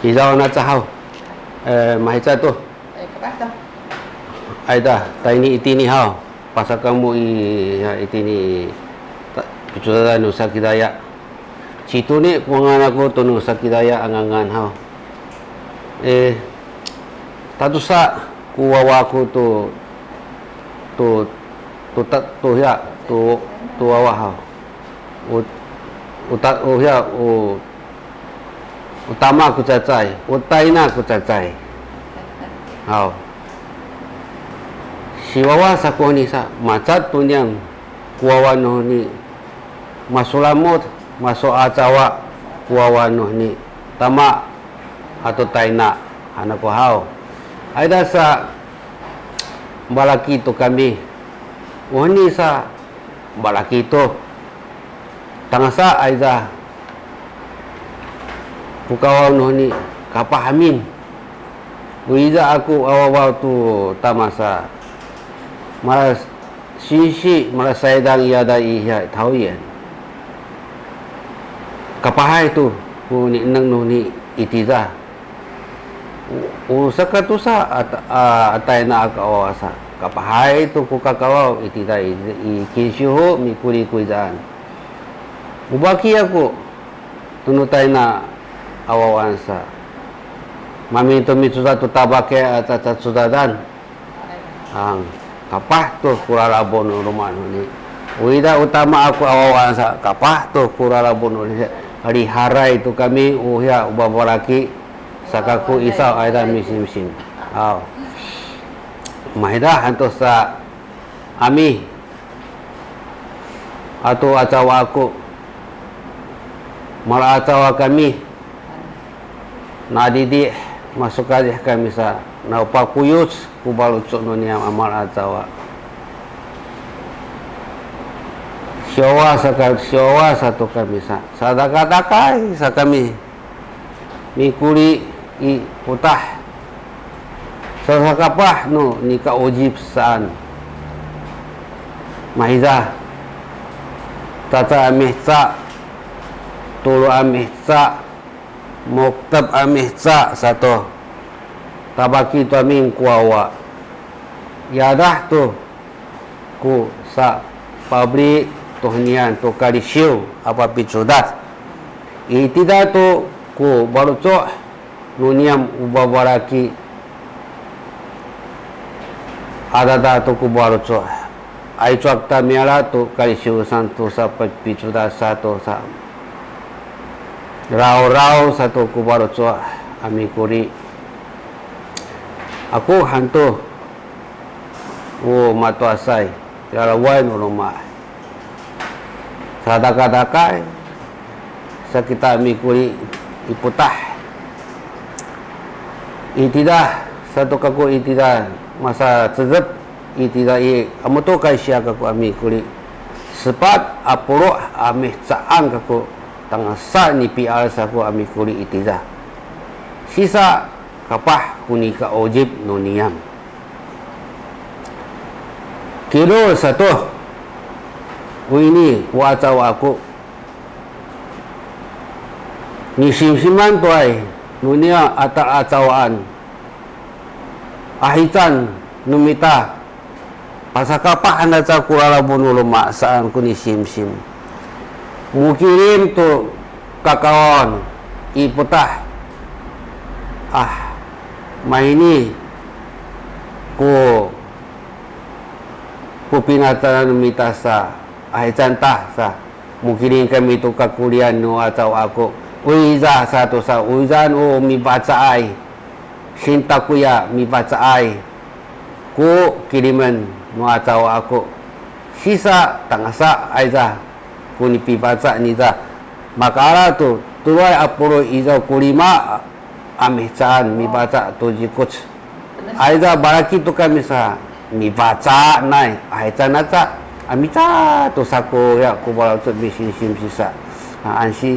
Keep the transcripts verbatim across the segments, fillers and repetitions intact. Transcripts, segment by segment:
Izaw na cahaw. Eh, mahica tu. Ay, kapah to. Ayda, tayni itini haw. Pasakamu i, ya, itini, ta-, picudadan nu Sakidaya. Cituni ku ngangan aku tu nu Sakidaya a ngangan haw. Eh, tatusa ku wawa ku tu, tu, tu ta-, tu ya, tu, tu wawa haw. U, u ta-, u ya, u, u tama ku cacay, u tayna ku cacay. Haw. Siwawa sa ku ni sa, macat tu niyam ku wawa nu ni, masulamut, masuacawa ku wawa nu ni, tama ato tayna, han aku haw. Ayda sa, balaki tu kami. Uhni sa, balaki tu. Tangasa ayda ku kawaw nu ni kapah amin. Uyza aku a wawa tu tama sa, mala sinsi, mala saydang iyada i hiya Tawyen. Kapahay tu ku nineng nu ni itiza. U, u sakatusa a, a, a tayna a kawawa sa, kapahay tu ku kakawaw itiza i, i Kinsihu mikuli kuyzaan. U baki aku tu nu tayna a wawaan sa. Mamin tu micudad tu tabake a cacacudadan. Ang, kapah tu ku lalabon nu luma' nu ni. Uyda u tama aku a wawaan sa, kapah tu ku lalabon nu ni. Liharay tu kami, u hiya, u babalaki, saka ku isaw ayda misimsim. Aw. Mayda han tu sa, ami. Ato acawa aku. Malaacawa kami. Nadidi, masukalih kami sa, na u pakuyuc ku baloco' nu niyam a malaacawa. Siwawa sa ka, siwawa sa tu kami sa, sadakadakay sa kami mikuli i putah. Sasakapah nu nikaujip saan. Mahiza, caca a mihca, tulu a mihca, muktep a mihca sato. Tabaki tu amin ku wawa. Yadah tu ku sapabli tuhenian tu kalisiw a papicudad. Itida tu ku baloco' nu niyam u babalaki. Adada tu ku baloco'. Ay cuak ta miala tu kalisiw san tu sa papicudad sato sa. Rawraw sato ku baloco' a mikuli. Aku han tu, o mato'asay, lalaway nu loma'. Sadakadakay sa kita mikuli i putah. Itida sato kaku itida masacecep itida i, amutukay siya kaku a mikuli. Sepat a puluh a mihcaan kaku, tangasa nipial saku a mikuli itida. Sisa kapah ku nikaujip nu niyam. Kidul sato, o ini wacawa aku. Nisimsiman tuay nu niya a taacawaan. Ahican nu mita, pasakapah anaca ku lalabon nu loma' saan ku nisimsim. Mukilim tu kakawawan i putah. Ah, mahini ku, ku pinacanan nu mita sa, ahican ta sa. Mukilim kami tu kakulian nu acawa aku. Uiza sato sa, uizan o mipacaay. Sintakuya mipacaay ku kilimen nu acawa aku. Sisa tangasa ayza ku nipipaca niza. Makaala tu tuluay a puluh izaw ku lima a mihcaan mipaca tu zikuc. Ayza balaki tu kami sa mipaca nay, ahican aca a mica tu saku ya ku balacu misimsim sisa. A, ansi,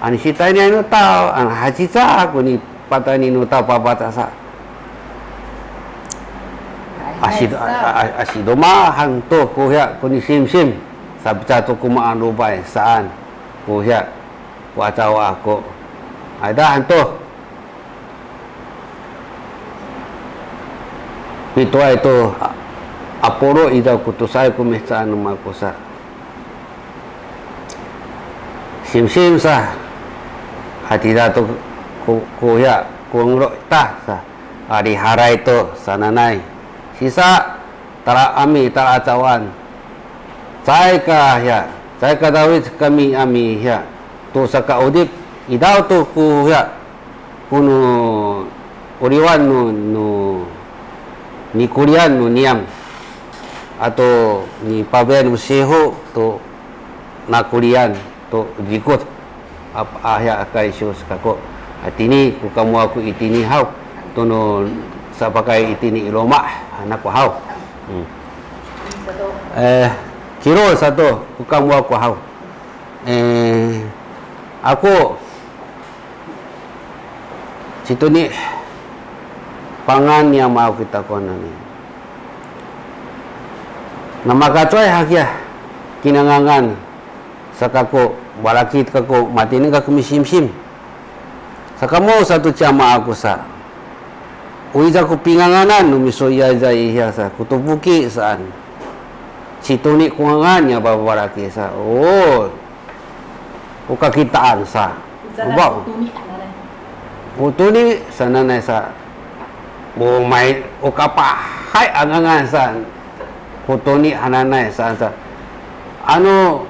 ansi tayni anu taw, an hacica ku ni patayni nu taw papaca sa. Asi, a, a, asi domahan tu ku hiya ku nisimsim. Sapica tu ku maan lubay saan ku hiya ku acawa aku. Ayda han tu. Pituay tu a, apulu idaw ku tusay ku mihcaan nu mako sa. Simsim sa, hatira tu ku, ku ya, ku ngro ta sa, a, riharay tu sananay. Sisa, tala ami, tala acawan. Caay ka hiya, caay ka Dawid kami ami hiya, tu sakaudip, idaw tu ku hiya, ku nu uliwan nu, nu nikulian nu niyam, ato nipabian nu sihu tu nakulian tu dikut. Ap-, a, hiya, a, kaysu sa kako. Hatini ku kamu aku itini haw. Tunu sapakay itini i loma', anak ku haw. Hmm. Eh, kiro sato ku kamu aku haw. Eh, aku, cituni pangan ya mau kita konan. Nama kacoy hakiya kinangangan. Sa kako, balaki kako, matini kako misimsim. Sa kamu satu cama aku sa. Uwi sa ku pinganganan, nu miso iya sa iya sa, ku tupuki saan. Cituni ku ngangan ya balaki sa. Oh. Ku kakitaan sa. Ubaw. Ku tuni sananay sa. Umay, ku kapahay a ngangan sa. Ku tuni hananay sa, sa. Anu,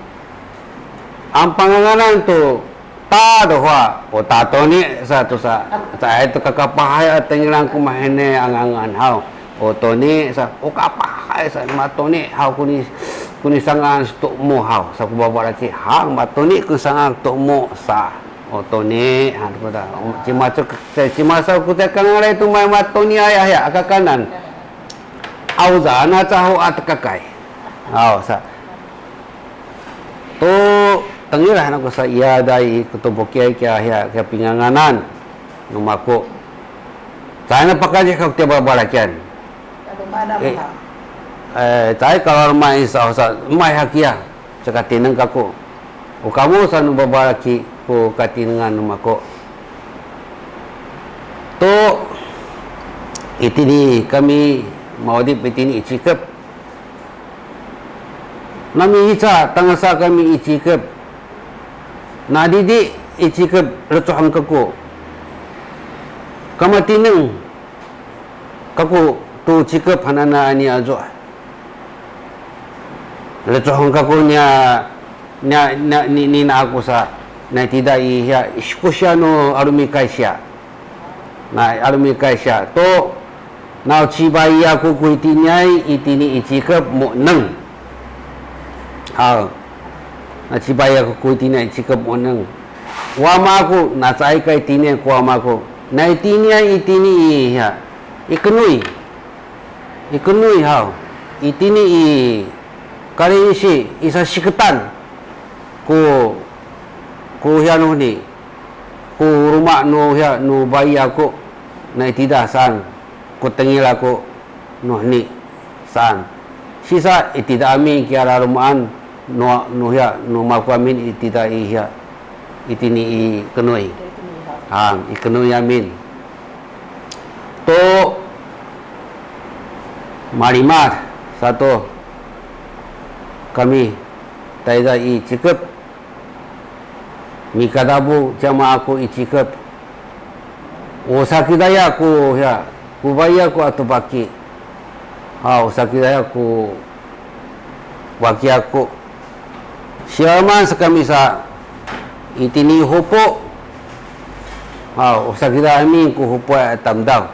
Ampanganganan tu ta dewa, o ta toni sa tu sa. Sa itu kakapahay a tengilan ku mahene angangan haw. O toni sa, o kapahay sa, matoni haw kuni, kuni sangan setumu haw. Sa ku babalaki, hang matoni ku sangan tumu sa. O toni, han ku ta. Cimacuk, cimasa ku te kangalay tu may matoni ayah ya, akakanan. Awza, ana caho atekakay. Aw, sa. Tu tengil han aku sa iya day ku tubukiyay kiya hiya kiya pinganganan nu mako. Caay na pakajih kaku tiya babalakian. Eh, caay kalau rumah insya Allah sa, umay hakiya. Cakatineng kaku. O kamu sa nu babalaki ku katinengan nu mako. Tu itini kami maudip itini i Cikep. Nami ica tangasa kami i Cikep. Nadidi i Cikep lecohan kaku. Kamatineng kaku tu Cikep hanana ani azo. Lecohan kaku nia, nia, nia, ni, ni na aku sa, na tida i hiya, isku siya nu alumikay siya. Na alumikay siya. To, na cibayi aku ku itiniay, itini i Cikep mo neng. Aw. Na cibayi aku ku itiniay i Cikep mo neng. Wama aku, na caay ka itiniay ku wama aku. Na itiniay, itini i hiya. I Kenuy. I Kenuy haw, itini i Kalinsi, i sasiketan, ku, ku hiya nu heni, ku loma' nu hiya nu bayi aku, na itida saan, ku tengil aku nu heni saan. Sisa itida amin kiya laloma'an, nu, nu hiya, nu maku amin itida i hiya. Itini i Kenuy. Ha, i Kenuy amin. To malimad sato kami tayda i Cikep. Mikadabu cama aku i Cikep. O sakidaya ku hiya, ku baya ku atu baki. Ha, o sakidaya ku baki aku. Siyaman sa kami sa itini hupu. Ha, o sakida amin ku hupu a tamdaw.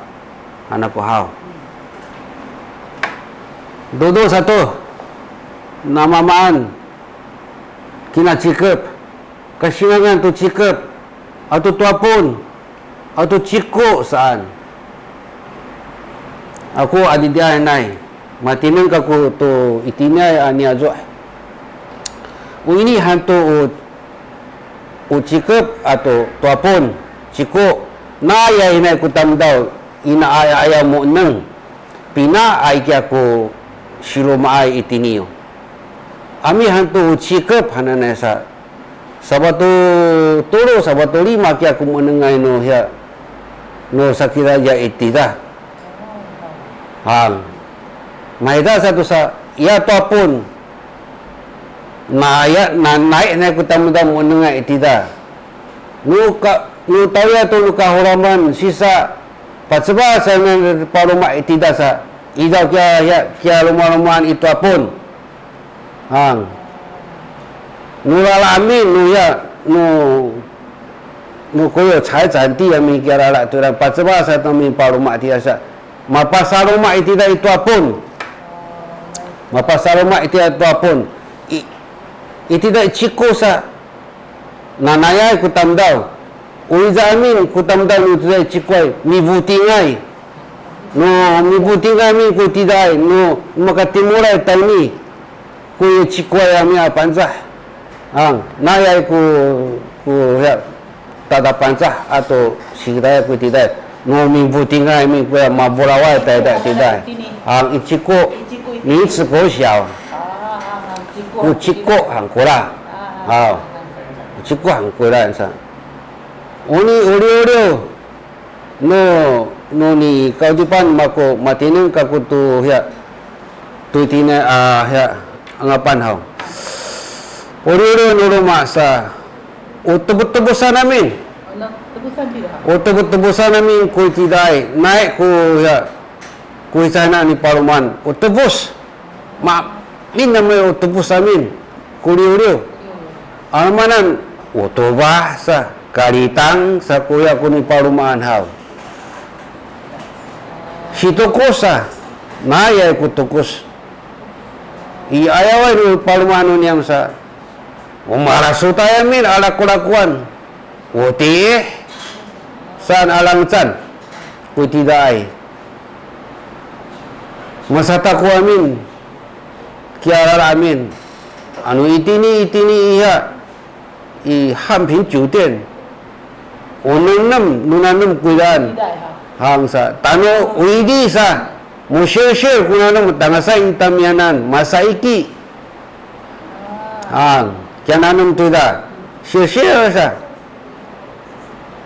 Anak ku haw. Dodo sato. Namamaan. Kina Cikep. Kasinangan tu Cikep. Atu tuapun. Atu ciku saan. Aku adidiay nay. Matineng kaku tu itiniay a niyazu'. O ini hantu o, o Cikep atu tuapun ciku. Nayay nay ku tamdaw inaay aya mu'neng. Pinaay kiya ku silumaay itiniyu. Ami hantu o Cikep hananay sa. Sabatu tulu, sabatu lima kiya ku mu'nengay nu hiya, nu sakira ya itida. Hang. Mahiza sa tu sa, iya Tuapun. Na iya, na, nai, nai ku tamudam unengay itida. Nu ka, nu tawya tu nu kahulaman, sisa, paceba sa na paluma itida sa, idaw kiya, kiya, kiya lumalumaan i Tuapun. Hang. Nu lala amin, nu ya, nu, nu koyo cai canti amin kiya lala tu, dan paceba sa tu amin paluma tiya sa. Mapasaluma itida i Tuapun. Mapasaluma itida i Tuapun. I, itida i Ciko sa. Nanayay ku tamdaw. Uliza amin ku tamdaw nu tida i Cikoy. Mibutingay. No, mibutingay amin ku tidaay. No, makatimulay tayni. Ku i Cikoy amin a Pangcah. Ang, nayay ku, ku, ya, tada Pangcah ato sikitaya ku tiday. No mibutingay mi ku ya mabulaway tayda tiday. Ang i Ciko, 明慈国小. Ku Ciko hangkula. Aw. Ku Ciko hangkula sa. Uni uliuliw. No, no ni kaudipan mako matineng kaku tu hiya, tu tine a hiya, angapan haw. Uliuliw no luma sa, o tebutebusan amin. O tebutebusan amin ku tiday, nai ku hiya, ku hicayna ni paluman, o tebus. Ma, minamay o tebus amin, ku liwliw. Alamanan, o tubah sa, kalitang sa kuya ku nipalumaan haw. Situkus sa, nayay ku tukus. I ayaway nu palumaan nu niyam sa, o malasutay amin a lakulakuan. Wutih saan a langecan ku tidaay. Masataku amin, kiya lala amin, anu itini, itini iya i 汉品酒店, o nenem, nu nanem kuidaan. Hangsa, tanu widi sa, musilsil ku nanem, tangasa i tamiyanan, masaiki. Hang, kiya nanem tuda, silsil sa.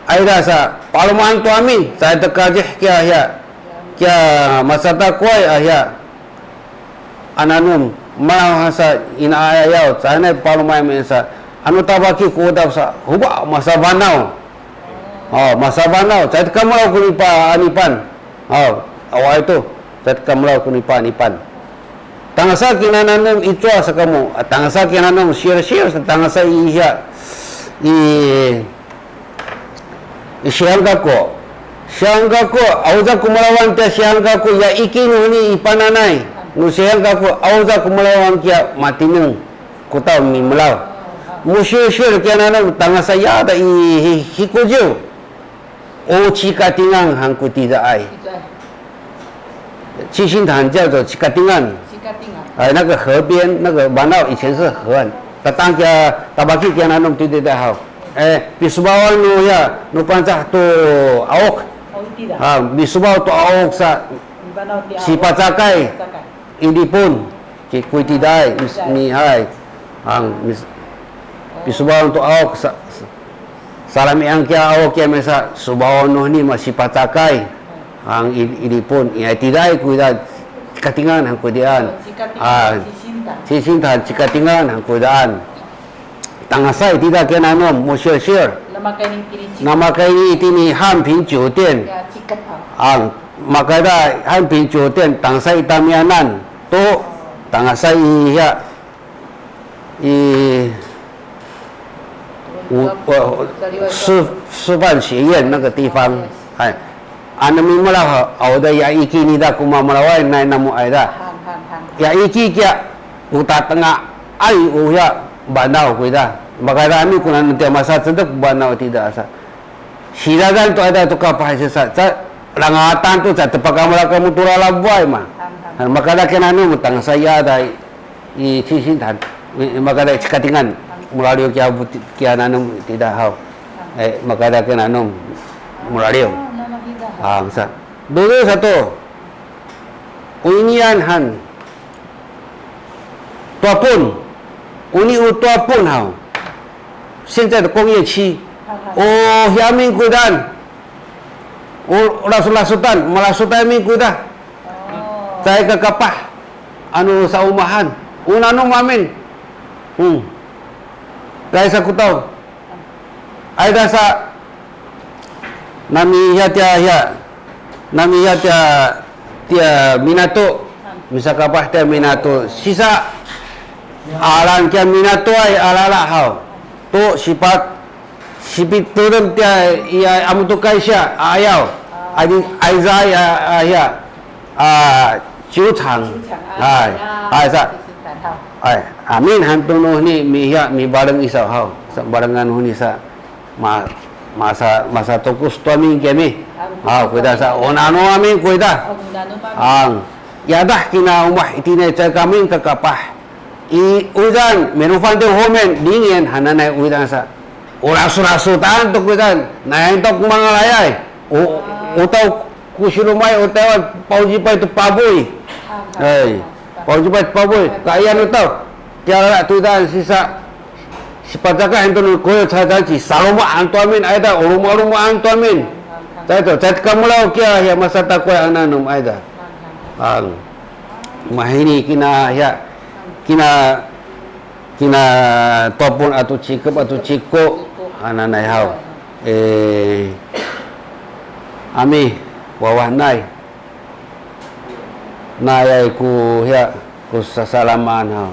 Ayda sa, palumaan tu amin, caay tekajih kiya hiya, kiya masatakuay a hiya. A nanem, mala hasa ina ayaw, caay nay palumay amin sa, anu tabaki ku udap sa, huba masa banaw. O, masa banaw, caay tekamulaw ku nipa, a nipan. Haw, awa itu, caay tekamulaw ku nipa, nipan. Tangasa kinananem i cuwa sa kamu, a, tangasa kinananem sir, sir, sa tangasa i hiya, i, i siyangkako. Siyangkako, awaza kumulawan tiya siyangkako, ya iki nu ni i pananay. Nu siyangkako, awaza kumulawan kiya matineng, ku taw mimelaw. Musir, sir, kiya nanem, tangasa yada i hi, hikujiw. O Cikatingan han ku tidaay. 七星潭叫做 Cikatingan. 七星潭。哎，那个河边，那个 banaw 以前是河岸。Tatang kiya tabaki kiya nanem tu tidaay haw. Eh, pisubawan nu ya, nu Pangcah tu awok. Ha, pisubaw tu awok sa, sipacakay. I Dipun, ki, ku tidaay, mis, mihay. Ang, mis, pisubawan tu awok sa, salamian kiya awok kiya mesa, subawan nu ni masipacakay. Ang i, i Dipun, i, tidaay ku ida, Cikatingan han ku daan. A, 七星潭, Cikatingan han ku daan. Tangasa i tida kiya nanem, musilsil. Namakayni itini 汉品酒店. A, makayda 汉品酒店, tangasa i tamiyanan. Tu, tangasa i hiya, i, u, u, 师, 师范学院那个地方. Ay, anu mimelaw, awda ya iki nida ku mamelaway, nay namu ayda. Ya iki kiya, u tatengaay u hiya banaw ku ida. Makayda amin ku nanem tiya masacedek banaw tida asa. Sidadan tu ayda tu kapah sisa, ca, langatan tu ca, tepakamela kamu tu lalabuay ma. Makayda kiya nanem, tangasa i ada i 七星潭, makayda Cikatingan, mulaliw kiya buti, kiya nanem tida haw. Eh, makayda kiya nanem, mulaliw. Hangsa. Dulu satu. Uinian han. Tuapun. Uni u Tuapun haw. 现在的工业区. O, hiya amin ku daan. O, lasut-lasutan, malasutay amin ku da. Caay ka kapah anu saumahan. O nanum amin. Hmm. Kay sa ku taw. Ayda sa namihiya tiya hiya. Namihiya tiya, tiya minato. Misakapah tiya minato. Sisa alan tiya minato ay alala haw. To sipat Sipitudem tiya iya amutukay siya a ayaw. Adi, ayza iya, a, iya. A, ciwcang. Ciwcang, a, ay. Ay, sa. Ay, amin hantu nu ni mihiya mibaleng isaw haw. Sa balengan huni sa ma, masa, masa tukus tu amin kemi. Haw, kuwida sa. O nanu amin kuwida. Ang, yadah kina umah itini caay kami kakapah. I, udan, minufan ti homen, dingin, hananay udan sa. Ulasurasutan to kudan, nayan to kumangalayay. U, utaw ku silumay, utaw paucipay to pabuy. Ay, paucipay to pabuy, kaiyan utaw. Tiyalala tudan sisa, sipacaka ento nu koyo cadan ci, salumaan to amin, ayda, uluma-lumaan to amin. Caay to, caay kamulaw kiya, ya masatakoy ananum ayda. Ang. Mahini kina, ya, kina, kina topun atu cikep atu ciko hananay haw. E, ami wawahnay. Nayay ku, ya, ku sasalaman haw.